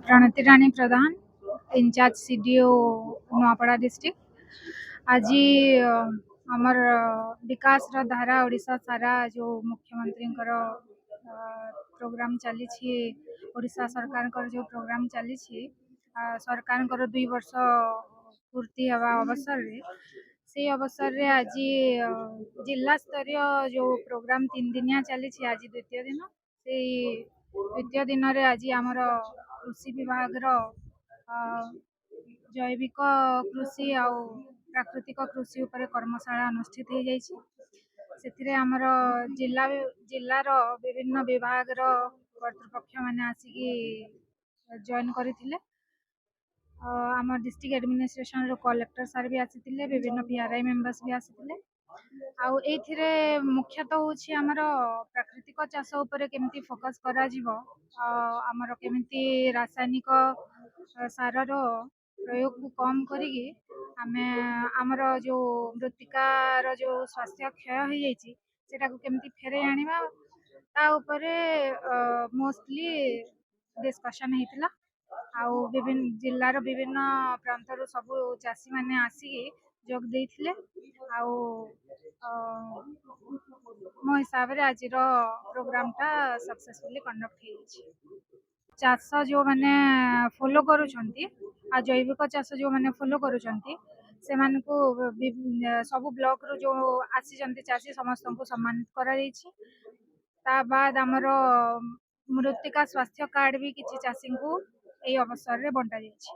Pranati Rani Pradhan, in charge CDO, Nuapada district. ଆଜି ଆମର ବିକାଶର ଧାରା ଓଡ଼ିଶା ସାରା ଯେଉଁ ମୁଖ୍ୟମନ୍ତ୍ରୀଙ୍କର ପ୍ରୋଗ୍ରାମ ଚାଲିଛି, ଓଡ଼ିଶା ସରକାରଙ୍କର ଯେଉଁ ପ୍ରୋଗ୍ରାମ ଚାଲିଛି, ସରକାରଙ୍କର 2 ବର୍ଷ ପୂର୍ତ୍ତି ହେବା ଅବସରରେ, ସେଇ ଅବସରରେ ଆଜି ଜିଲ୍ଲା ସ୍ତରୀୟ ଯେଉଁ ପ୍ରୋଗ୍ରାମ 3 ଦିନିଆ ଚାଲିଛି, ଆଜି ଦ୍ୱିତୀୟ ଦିନ। ସେଇ ଦ୍ୱିତୀୟ ଦିନରେ ଆଜି ଆମର କୃଷି ବିଭାଗର ଜୈବିକ କୃଷି ଆଉ ପ୍ରାକୃତିକ କୃଷି ଉପରେ କର୍ମଶାଳା ଅନୁଷ୍ଠିତ ହେଇଯାଇଛି। ସେଥିରେ ଆମର ଜିଲ୍ଲାର ବିଭିନ୍ନ ବିଭାଗର କର୍ତ୍ତୃପକ୍ଷମାନେ ଆସିକି ଜଏନ୍ କରିଥିଲେ। ଆମ ଡିଷ୍ଟ୍ରିକ୍ଟ ଆଡମିନିଷ୍ଟ୍ରେସନର କଲେକ୍ଟର ସାର୍ ବି ଆସିଥିଲେ, ବିଭିନ୍ନ ପିଆର୍ଆଇ ମେମ୍ବର୍ସ ବି ଆସିଥିଲେ। ଆଉ ଏଇଥିରେ ମୁଖ୍ୟତଃ ହେଉଛି ଆମର ପ୍ରାକୃତିକ ଚାଷ ଉପରେ କେମିତି ଫୋକସ୍ କରାଯିବ, ଆମର କେମିତି ରାସାୟନିକ ସାରର ପ୍ରୟୋଗକୁ କମ୍ କରିକି ଆମେ ଆମର ଯେଉଁ ମୃତ୍ତିକାର ଯେଉଁ ସ୍ୱାସ୍ଥ୍ୟ କ୍ଷୟ ହେଇଯାଇଛି, ସେଟାକୁ କେମିତି ଫେରେଇ ଆଣିବା, ତା ଉପରେ ମୋଷ୍ଟଲି ଡିସ୍କସନ୍ ହେଇଥିଲା। ଆଉ ବିଭିନ୍ନ ଜିଲ୍ଲାର ବିଭିନ୍ନ ପ୍ରାନ୍ତରୁ ସବୁ ଚାଷୀମାନେ ଆସିକି ଯୋଗ ଦେଇଥିଲେ। ଆଉ ମୋ ହିସାବରେ ଆଜିର ପ୍ରୋଗ୍ରାମଟା ସକ୍ସେସଫୁଲି କଣ୍ଡକ୍ଟ ହେଇଯାଇଛି। ଚାଷ ଯେଉଁମାନେ ଫଲୋ କରୁଛନ୍ତି ଆଉ ଜୈବିକ ଚାଷ ଯେଉଁମାନେ ଫଲୋ କରୁଛନ୍ତି, ସେମାନଙ୍କୁ ସବୁ ବ୍ଲକରୁ ଯେଉଁ ଆସିଛନ୍ତି ଚାଷୀ, ସମସ୍ତଙ୍କୁ ସମ୍ମାନିତ କରାଯାଇଛି। ତା ବାଦ ଆମର ମୃତ୍ତିକା ସ୍ୱାସ୍ଥ୍ୟ କାର୍ଡ଼ ବି କିଛି ଚାଷୀଙ୍କୁ ଏଇ ଅବସରରେ ବଣ୍ଟା ଯାଇଛି।